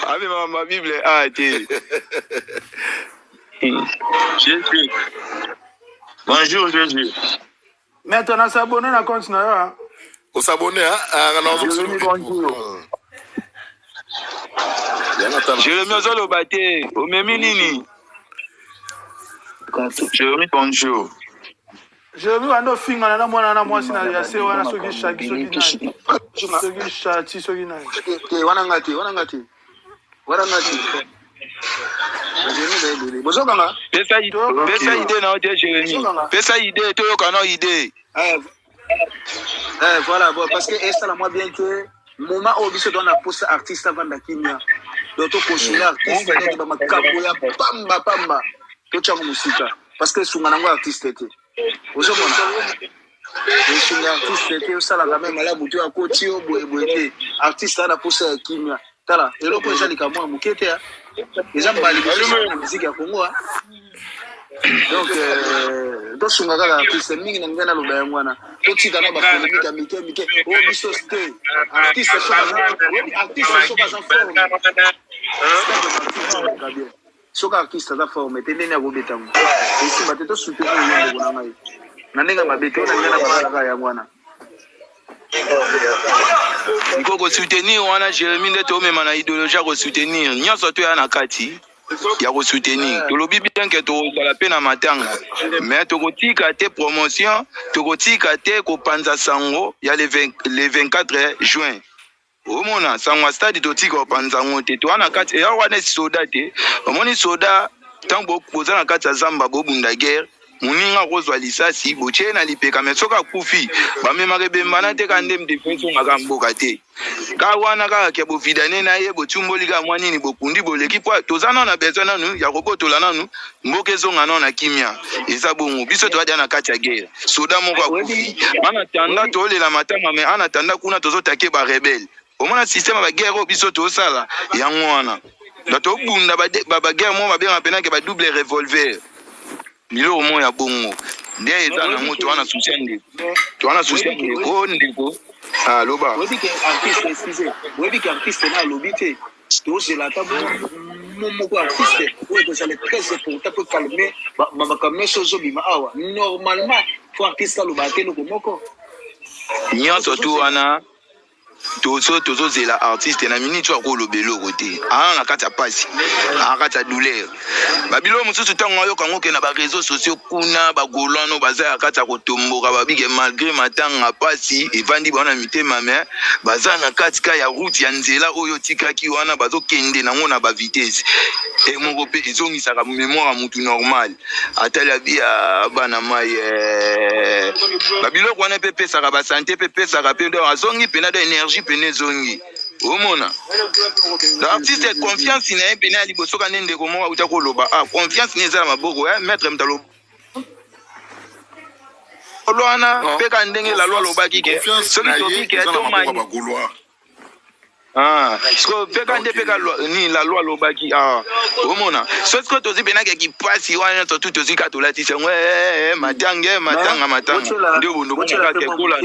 Amema ma Bible ah te. Jésus. Bonjour Jésus. Maître na s'abonner na compte na yo ah. Osabone ah, na Jérémy bonjour. Yana tala. Jérémy ozoloba te, omemi nini? Jérémy bonjour. Jérémy banda ofingana na mwana na mwasi na ya se wana soki shaki soki nani soki shati soki nani. Te wana nga te wana nga te wana nga te Jérémy baebele bozokanga. Pesa Toyoka. pesa idée na yo te Jérémy. Bozokanga. Pesa idée toyoka na idée. Eh, eh, voilà bon parce que esala mwa bien que moment oyo biso toza na posa artiste avanda kimia donc tokonsole artiste donc bamakambo ya pamba pamba totyango mosika parce que esunga nango artiste te ozomona esunga artiste te osalaka me malamu te akoti yo boyeboye te artiste aza na posa ya kimia tala eloko eza likambo ya moke te eza mbali liboso na miziki ya Congo ah. Donc tosunga kaka artiste mingi na ngai naloba yango wana totika na bapolemike ya mike mike oyo biso te artiste soki aza oyebi artiste soki aza forme stade de martyr ezalaka bien soki artiste aza forme te ndenge akobeta yango esimba te tosoutenir ye ndeko na ngai na ndenge ya mabe te oyo na ngai nabasalaka yango wana. Sikoyo kosoutenir wana Jérémy nde tomema na idéologie ya kosoutenir nyonso toya na kati ya kosoutenir. Tolobi bien ke tokozala mpe na matanga mais tokotika te promotion, tokotika te kopanza sango ya le 20 le 24 juin. Omona sango ya stade totika kopanza yango te, toa na kati eya wana soda te. Omoni soda ntango boza na kati ya zamba bobunda guerre, moninga akozwa lisasi botie ye na lipeka, mais soki akufi bamemaka ebemba na te kaka nde defense ongaka mboka te ka wana kaka ke bovidane na ye botumboli kaka mwa nini bokundi boleki po toza nano na besoin nanu ya kobotola nanu mboka ezonga nano na kimia. Eza bongo biso toza na kati ya guerre, soda moko akufi en attendant tolela matanga, mais en attendant kuna tozotake ba rebelle. Omona système ya ba guerre oyo biso tozosala yango wana na tobunda ba guerre moko babengaka mpenza ke ba double revolver biloko moko ya bongo. Nde eza nango toa na souci ya ndeko. Toa na souci ya ndeko, ndeko. Ah, loba. Oyebi ke artiste, excusez, oyebi ke artiste na alobi te, tozela ata mo moko artiste oyo ekozala très important po calmer makambo nyonso ozobima awa. Normalement fo artiste aloba ata eloko moko. Nyonso tu wana tozo tozozela artiste na minute oyo akoloba eloko te, aa na kati ya pasi, aa kati ya douleur. Babiloko mosusu ntango ayoka yango ke na bareseau sociaux kuna bagolano baza ya kati ya kotomboka, babike malgré matanga pasi evandi bango na mitema, me baza na kati ka ya route ya nzela oyo otikaki wana, bazokende nango na bavitese e moko mpe ezongisaka memoire ya mutu normal. Atali abi ya bana mai eh, babiloko wana mpe epesaka basante mpe epesaka mpe donc azongi mpena do energie mpena ezongi omona artiste confiance na ye mpena ya liboso ka nde ndeko moko auta koloba ah, confiance ne eza na maboko eh, maître moto aloba wana mpe ka ndenge lalo alobaki ke soki tobi ke tomani Ah, sikoyo mpe ka nde mpe ka nini la loi alobaki ah, omona so sikoyo tozwi mpenaka kipasi wana nyonso tu tozwi ka tolatisi yango eh, eh, eh, matanga matanga matanga nde bondo kaka ekola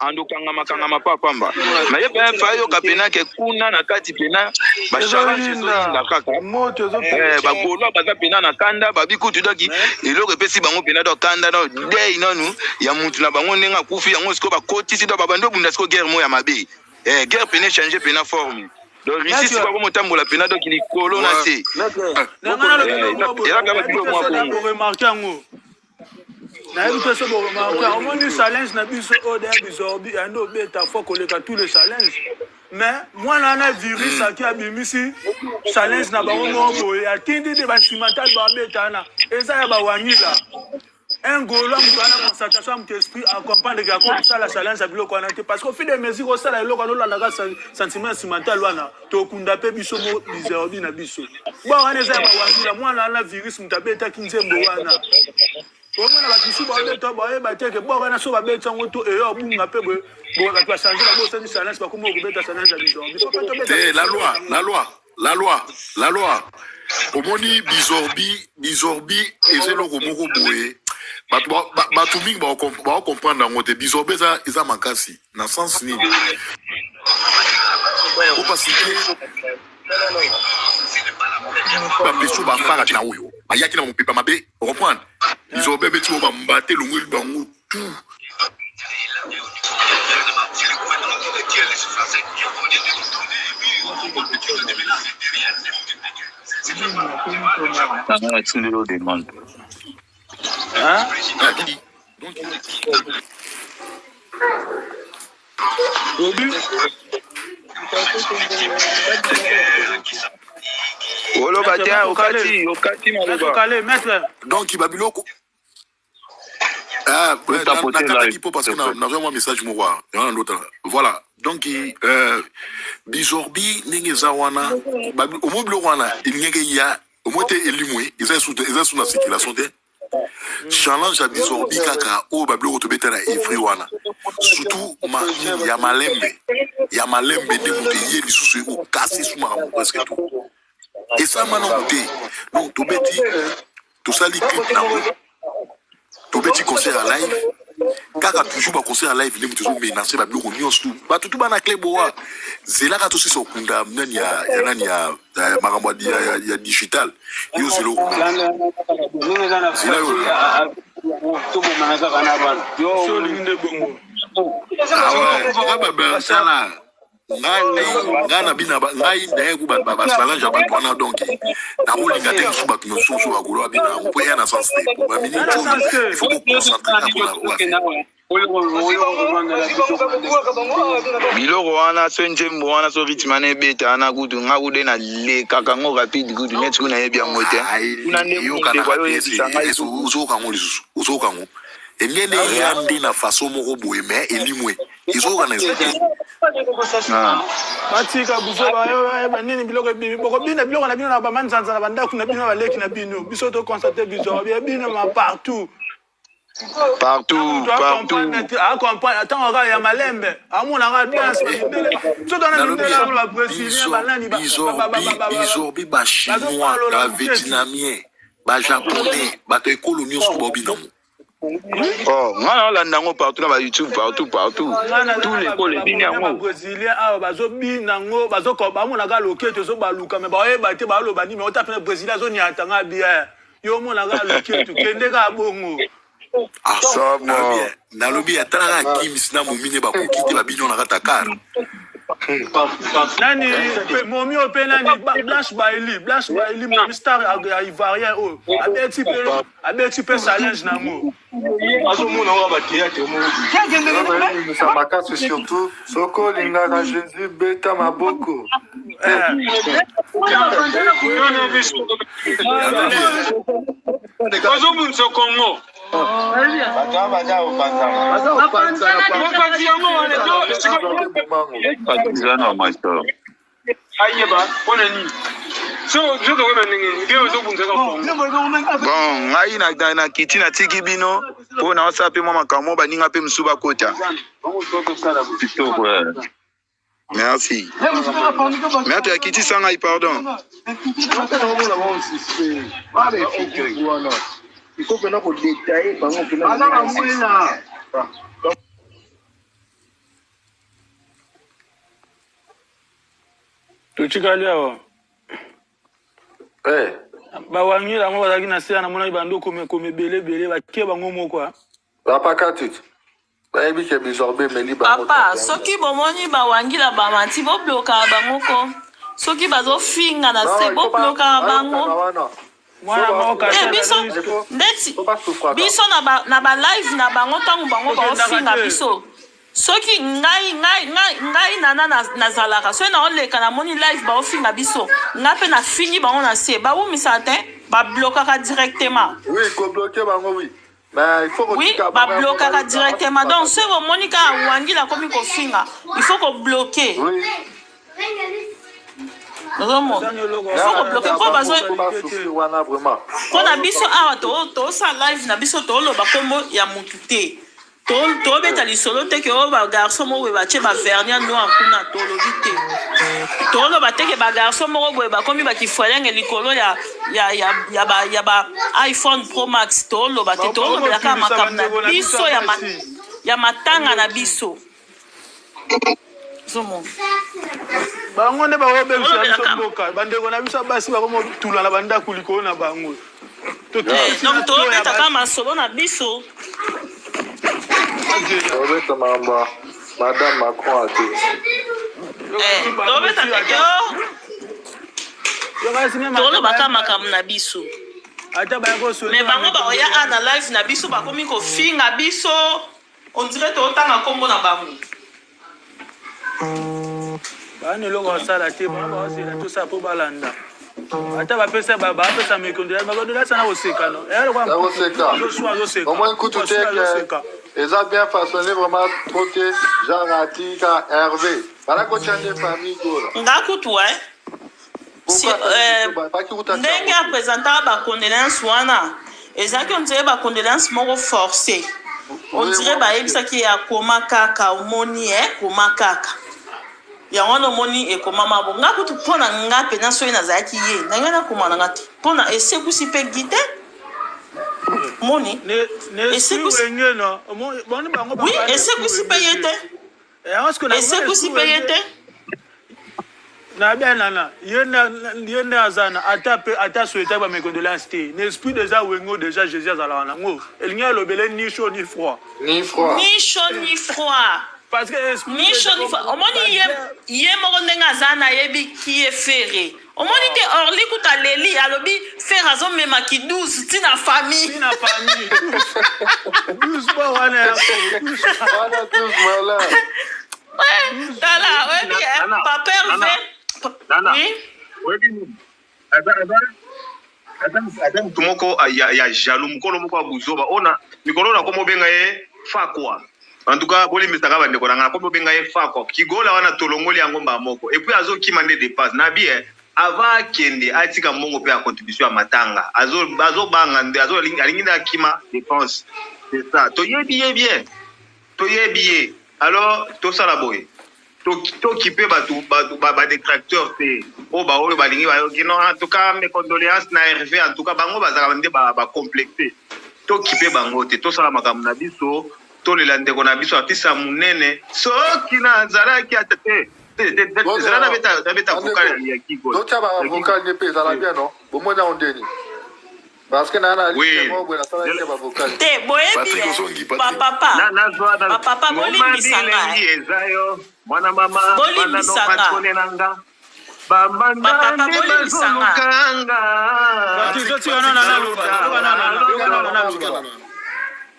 andokangama kangama pa pamba na ye mpe fa yoka pena ke kuna na kati pena bacharge ezoyinda kaka bagolois baza pena na kanda babikutu doki eloko epesi bango pena do kanda no dei nanu ya mutu na bango ndenge akufi yango sikoyo bakotisi do babandi obunda sikoyo guerre moko ya mabe. Eh, guerre pena changer pena forme. Donc Russie sikoyo akoma otambola pena donc likolo na se. Elaka biloko mwa bongo. Remarque yango. Nayebi te so boremarke omoni challenge na biso oyo deya bizorbi yande obeta fo koleka tous les challenge, mais mwana wana virus aki abimisi challenge na bango moko boye atindi te basimental babeta wana eza ya bawangila. Un Gaulois moto wana concentration ya moto esprit a comprendre que akosala challenge ya biloko wana te, parce que au fil de mesure osala eloko wana olandaka sentiment ya cimental wana tokunda mpe biso mo bizerbi na biso ba wana eza ya bawangila. Mwana wana virus moto abetaki nzembo wana omona bato mosusu babeta bayeba te ke bor wana so babeti yango to eyo abunga mpe boye boye bato bachange babosani challenge bakomi kobeta challenge ya bizorbi fo mpe tobeta. Te, la loi, la loi, la loi, la loi. Omoni bizorbi, bizorbi eza eloko moko boye bato bato mingi baocomprendre yango te. Bizorbi eza eza makasi na sens nini? Po parce que bapeso bafara na oyo bayaki na mopepa mabe, ocomprendre? Bizorbi ebeti oyo bambate elongoli bango tout. Natindeli yo demande. Hein? Obi? Oloba te okati okati maloba. Kale, maître. Donc babiloko Ah, nakataki mpo parce que nazwa mwa message moko wana yango na ndota. Voilà, donc bizorbi ndenge eza wana, omoi biloko wana elingaki eya omoi te, elimwe eza su na circulation te. Challenge ya bizorbi kaka oyo babiloko tobeta na ivri wana, surtout nini ya malembe ya malembe nde moto eye lisusu ekokasi su makambo presque tout esalama nango te. Donc tobeti, tosali clip nango, tobeti concert ya live kaka, toujours baconcert ya live nde moto ezomenase babiloko nyonso tu bato tu bana clé boa zelaka tosisa okunda nani ya ya nani ya ya makambo ya, ya, ya digital yo zela okomona zela yo. So olingi nde bongo. Awa tala ngai ngai na bina ngai naye ku basalange ya bato wana, donc nakolinga te lisusu bato mosusu bakolo babina yango mpo eya na sens te. Po baminiti oyo il faut boconcentre kaka mpona oyo. Biloko wana so nzembo wana so rythme wana ebeta wana kutu nga kude nalekaka yango rapide kutu neti kuna nayebi yango te kuna nde ndeko ayo oyebisa ngai. Ozoyoka yango lisusu, ozoyoka yango engene eya nde na façon moko boye, mais elimwe ezokokana eza te. Batika biso banini biloko ebimi bokobina biloko na bino na bamanzanza na bandako na bino baleki na bino biso toconstate biso ebina ma partout. Partout, partout. Acomprendre ntango kaka ya malembe amonaka danse mindele so tona mindele yango babrésilien banani. Bizorbi bachinois, bavietnamien, bajaponais, bato ekolo nyonso baobinango. Oh, nga naolanda yango partout na ba YouTube, partout partout. Nga naza Tout na l'école ebini ba yango. brésilien awa bazobina yango bazoka bamonaka loketo ezobaluka me baoyeba te baoloba nini ota pene brésilien azoniata nga bien yo omonaka loketo kende kaka bongo Ah, Somo. nalobi nalobi atalaka Gims na momine bakoki te babino na kati ya car. Nani pe momi oyo pe nani Blanche Bailey, Blanche Bailey momi star ya ivoirien oyo abeti pe abeti pe challenge nango. Azomona oyo ba théâtre moko. Ezobimisa makasi surtout soki olingaka Jesus beta maboko. Bazobundisa Congo. Bato wana baza kopanzana. Mopanzi yango wana Eza na masolo. Ayeba mpona nini so biso tokoyeba ndenge nini mpe ozobundisaka Congo. Bon, ngai na, na, na kiti natiki bino mpo naosala mpe mwa makambo baninga mpe mosusu bakota. Kitoko. Merci. Maître akitisa ngai pardon. Totikali awa. Eh. Bawangila yango bazalaki na se namonaki bando koma ebele ebele batie bango moko. Papa Katit. Bayebi ke bizorbe emeli bango Papa, soki bomoni ba wangila ba mati bo blokaka bango ko. Soki bazo finga na se bo blokaka bango. Mwana moko Eh biso ndeti biso na ba na ba live na bango tango bango bao finga biso. Soki ngai ngai ngai ngai nana nazalaka soki naoleka namoni live bao finga biso ngai pe na fingi bango na se ba wumisaka te ba blokaka directement. Oui, ko bloquer bango oui. Mais il faut Oui, kotika ba bango yango blokaka bayokaka directement. Donc basufraka. soki bomoni kaka wangila akomi kofinga, il faut ko bloquer. Oui. Ozomona? Azangi eloko Il faut ko Nga bloquer natika po bango bazo po basouffrir wana vraiment. mpo na Baoyoka biso awa to tosala live na biso toloba kombo ya mutu te. To tobeta lisolo te ke oyo ba garçon moko boye batie ba vernia noir kuna tolobi te. Toloba te ke ba garçon moko boye bakomi ba kifuelenge likolo ya ya ya ya ba ya ba iPhone Pro Max toloba te tolobela kaka Bakomotulisa makambo na bandeko na biso biso ya ya ma, basi. ya matanga na biso. Ozomona? Bango nde bakobebisela Tolobela biso kaka mboka. Bandeko na biso ya basi bakomotula na bandako likolo na bango. Eh, Tokitisi na donc to ya tobeta kaka basi. masolo na biso. Bazela. Obeta makambo ya Madame Macron ate. Eh, Yokasi bango tobeta ti te ata oh, yokasi meme ata tolobaka baya makambo na biso. ata baya koswete Mais na bango baoya mekondoleance. a na live na biso bakomi kofinga biso on dirait totanga kombo na bango. Bana eloko basala te bango baozela tosala mpo balanda ata bapesa bapesa mekondoleance mekondoleance ana koseka no eya lokola Ya mpuku koseka. azoswa azoseka Omoni mpuku kutu te aswi ke azoseka eza bien façonné vraiment trop te genre atika Hervé. Bala kotia nde famille Gola. Nga kutu eh. Si, Pourquoi asali euh, biso ba baki kuta ndenge tiango te. apresentaka ba condoléances wana ezalaki on dirait ba condoléances moko forcé on Oui, dirait moi moke. bayebisaki ye akoma kaka omoni eh, koma kaka yango wana omoni ekomama bo nga kutu mpo na nga mpenza soki nazalaki ye ndenge nakoma na nga te mpo na esekusi mpe gi te moni ne ne esprit esekusi wenge no boni bango oui baka na esprit esekusi mpe wenge ye te te yango siko na esprit esekusi mpe ye wenge te na bien nana ye nde ye nde aza na ata pe ata souhaitaki ba mes condoléances te na esprit déjà wengo déjà Jésus azalaka nango elingi alobele ni chaud ni froid Ni froid. ni chaud ni froid parce que esprit ni déjà chaud ni froid omoni ye baguerre ye moko ndenge aza nayebi ki ye Ferre omoni te Orly kuta aleli alobi Ferre azomema ki 12 ti na famille ti na famille 12 12 bo wana ya ko 12 Wana 12 malin. Ouais, tala oyebi eh, Nana, papa Nana, Hervé Nana, oui oyebi nini? Aza, aza, aza, aza motu moko ah, ya, ya jaloux, mokolo moko ya buzoba. Ona, mikolo na komo benga ye fakwa. En tout cas, bolimbisaka bandeko na nga, nakomi obenga ye fakwa. Kigola wana tolongoli yango mbala moko. Et puis azokima nde dépasse. Na bien, avant akende atika mbongo pe ya contribution ya matanga. Azo azobanga nde azo alingi nde akima dépense. C'est ça. Toyebi ye bien. Toyebi ye. Alors tosala boye. Tokipe bato bato ba, ba détracteur te oyo baoyo balingi bayoki non en tout cas mes condoléances na Hervé en tout cas bango bazalaka nde ba, ba complexe. Tokipe bango te, tosala makambo na biso, tolela ndeko na biso artiste ya munene. Soki nazalaki ata te, te, te, te, zela nabeta nabeta vocal ya Gigo. Totia ba vocal nde mpe ezala bien non? Bomoni yango ndeni? Parce que na na liste moko boye nasalaki ya ba vocal. Te boyebi eh, ba papa ba papa bolimbisa nga eh. Eza yo mwana mama bolimbisa nga. Ba mbanda Ba papa nde bolimbisa nga. bazoluka nga.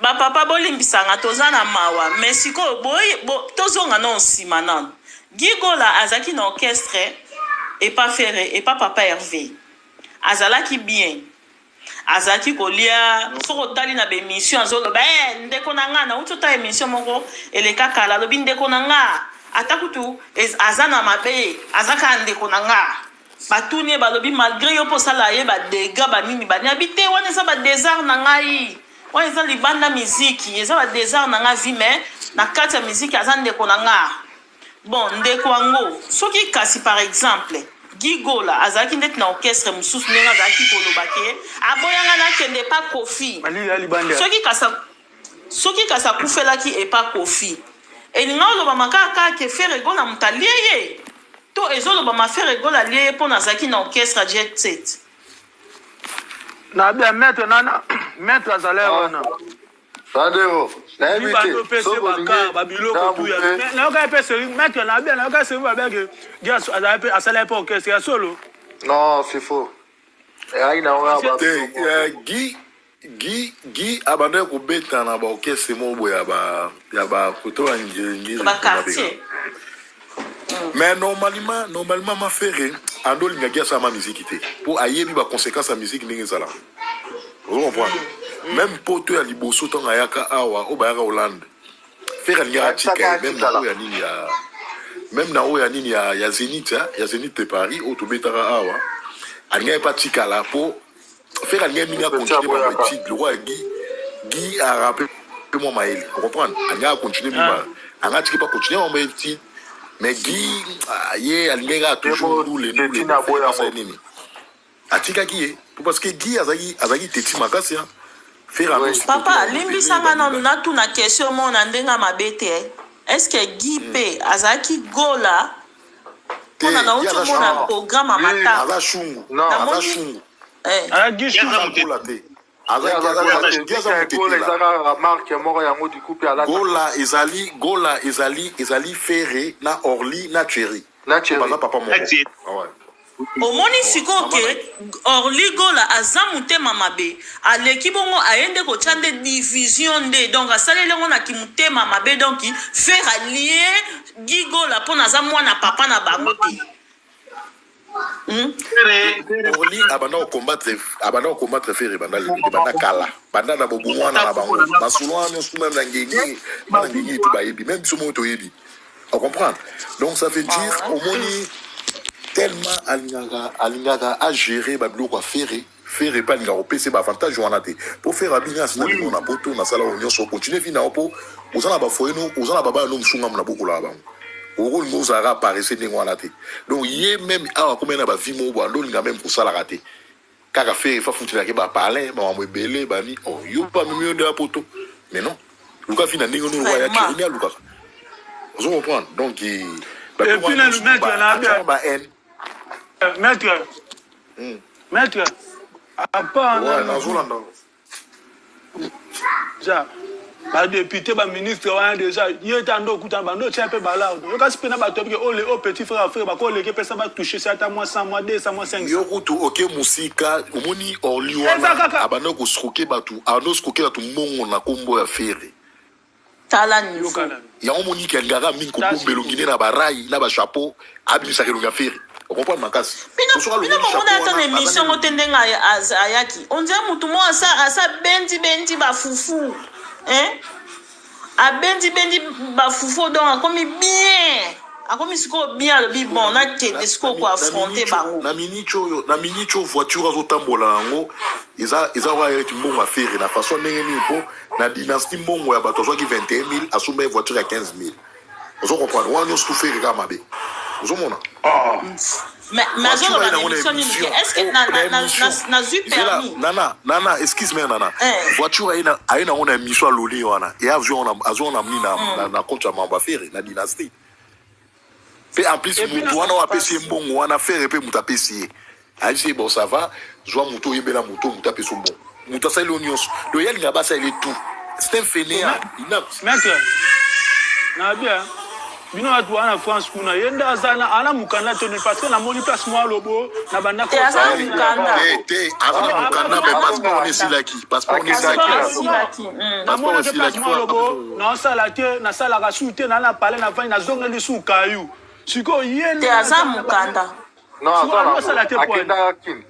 Ba papa bolimbisa nga toza na mawa mais sikoyo boye bo, tozonga nano nsima nano Guy Gola azalaki na orchestre epa Ferre epa papa Herve azalaki bien azalaki kolia soki otali na ba emission azoloba eh ndeko na nga nauti otala emission moko eleka kala alobi ndeko na nga ata kutu aza na mabe aza kaka ndeko na nga batuni ye balobi malgre yo mpo osala ye ba dégâts banini bani abi te wana eza ba desart na ngai wana eza libanda miziki eza ba desart na ngai vie mais na kati ya miziki aza ndeko na nga Bon ndeko yango soki kasi par exemple Guy Gola azalaki ndeti na orchestre mususu ndenge azalaki koloba ke aboya nga nakende epa Koffi soki kasi soki kasi akufelaki epa Koffi elinga olobama kaka kaka ke Ferre Gola moto alie ye to ezolobama Ferre Gola alie ye pona azalaki na orchestre ya Jet Set? Na bien maître nana maître azalaki wana. Sandero, nayebi Bando te pese soki olingi baka ba biloko tu ya ntango mais nayoka pe seri maître na bien nayoka seri ba bien que dia azali pe asala pe orchestre ya solo. Non, c'est faux. Eyaki na yango Te ya ba Guy Guy Guy abandaki kobeta na ba orchestre moko boye ya ba ya ba koto ya ngiri Ba quartier. Mais normalement normalement ma Ferre ando olinga Guy asala ma musique te po ayebi ba conséquences ya musique ndenge ezalaka. Ozo comprendre? Meme poto ya liboso ntango ayaka awa oyo bayaka Hollande Ferre alingaka atika ye meme na oyo ya nini ya meme na oyo ya nini ya, ya Zenith ya, ya Zenith de Paris oyo tobetaka awa alingaki mpe atikala po Ferre alingaki mingi acontinue bango étude lokola Guy Guy arape mwa mayele ocomprendre alingaki acontinue mingi anga atiki mpe acontinue bango étude mais Guy ah, ye alingaki kaka toujours ndule ndule asali nini Atikaki ye po parce que Guy azalaki azalaki teti makasi hein. Ferre azo supporter Papa bango limbisa ebele nga bani nanu bani. natuna question moko na ndenge ya mabe te est ce que Guy pe azalaki gola Te pona Guy nawuti aza omona shungu. programme ya matanga Aza shungu. Non. Aza namoni shungu. eh. Ah, Guy Aza Shungu. gola te. Aza Ye Guy aza aza gola te. Guy aza Guy gola mutetela. eza kaka marque moko yango du coup pe alataka. Gola ezali Gola ezali ezali Ferre na Orly na Thierry. Na Po baza Thierry. papa moko. Ah ouais. Omoni sikoyo Mama na ke Orly Gola aza mutema mabe aleki bongo aye nde kotia nde division nde donc asaleli yango na kimutema mabe donc ferre alie Guy Gola pona aza mwana papa na bango te hum. Orly abanda ko combattre abanda ko combattre Ferre banda lelo te banda kala banda na bobongwana na bango masolo wana nyonso meme na ngenge bana ngenge etu bayebi meme biso moko toyebi o comprendre donc ça veut dire omoni tellement alingaka alingaka a gérer ba biloko ya Ferre Ferre pe alingaka kopesa ye ba avantage wana te po Ferre abi nga asina bino na poto nasala oyo nyonso continue vie na yo po oza na ba foyer no oza na babana no mosusu ngambo na bokolaka bango okolinga ozalaka paresse ndenge wana te donc ye meme awa akomaki na ba vie moko boye ando olinga meme kosalaka te kaka Ferre fa futelaka ye ba palin ba makambo ebele bani oh yo ba memi yo nde ya poto mais non luka vie na ndenge no lokola ya Vraiment. Jeremy alukaka ozo comprendre donc Et puis nanu maître na ba ba haine maître maître à part ouais nanu nazolanda déjà ba député ba ministre wana déjà ye ta ndo okutana bando otya mpe balardo yo kasi mpe na bato yabike ole o petit frère frère bakoleke mpesa batouche se ata mwa 100 mwa 200 mwa 500 yo kutu oke mosika omoni orli eza wana kaka abanda kosroke bato abanda kosroke bato mbongo na nkombo ya Ferre Tala niveau. yoka nanu yango omoni ke alingaka mingi ta kobomba elongi sikoyo nde na barai na bachapeau abimisaka elongi ya Ferre okomprendre makasi Bino po soki bino alongoli bomona chapeau ata na wana aza emission na ngo te elongi ndenge ayaki on dirait mutu moko asa asa bendi bendi ba fufu hein abendi bendi ba fufu donc akomi bien akomi sikoyo bien alobi bon nakende sikoyo ko affronter bango na minute oyo na minute oyo voiture azotambola yango eza eza kaka neti mbongo ya Ferre na façon ndenge nini po na dynastie mbongo ya bato azwaki 21000 asomba ye voiture ya 15000 ozo comprendre wana nyonso tu Ferre kaka mabe ozomona oh. Mais mais Voiture azoloba aye na nango na émission nini émission. ke est ce que Oh, na na na na émission. na nazwi Zela, permis nana, nana, excuse moi nana. eh. Voiture aye na aye nango na émission aloli wana. Et azwi wana azwi wana mini na na, na compte ya Mamba Ferre na dynastie. Pe en plus Et puis mutu na wana oyo apesi ye mbongo wana Ferre pe mutu apesi ye. Ayebisi ye bon ça va, zwa mutu oyebela mutu mutu apesi yo mbongo. Mutu asali yo nyonso. Donc ye alingaka basalela ye tout. C'est un fainéant, inapte. Maître, na bien bino bato wana na france kuna ye nde aza na ana mokanda te parce que namoni place mwa lobo na banda Te aza na mokanda. Te te aza na mokanda mais passeport wana esilaki. Passeport wana esilaki. Esilaki. Namonaki place mwa lobo naosala te nasalaka su te naa na palais navandi nazongeli su kayu sikoyo ye Te aza mokanda. Non, Sikoyo aza azosala te nango. poani Akendaka Kin.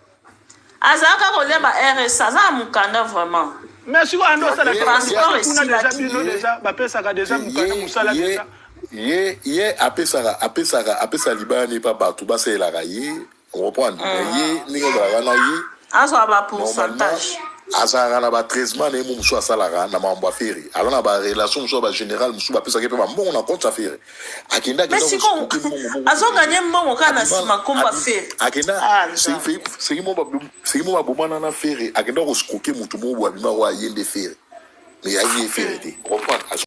Azalaka kolia ba RSA, aza na mokanda vraiment. Mais sikoyo ando osala te Passeport kuna deja esilaki. bino deja bapesaka deja mokanda mosala ye deja ye ye apesaka apesaka apesa libaya ne pa bato basalelaka ye comprendre mais ye ndenge azalaka na ye Azwa ba normalement pourcentage. azalaka na batraitement na ye mo mosusu asalaka na makambo ya fere aza na barelation mosusu ya bagénéral mosusu bapesaka ye mpe bambongo na compte ya fere akenda Mais akenda sikoyo kosukoke mbongo moko azoganye mbongo kaka na abima nsima nkombo ya Ferre. akenda Ah Nzambe. seki mo babomana na fere akenda kosukoke motu moko boye abima oyo aye nde fere mais ayi ye fere te comprendre.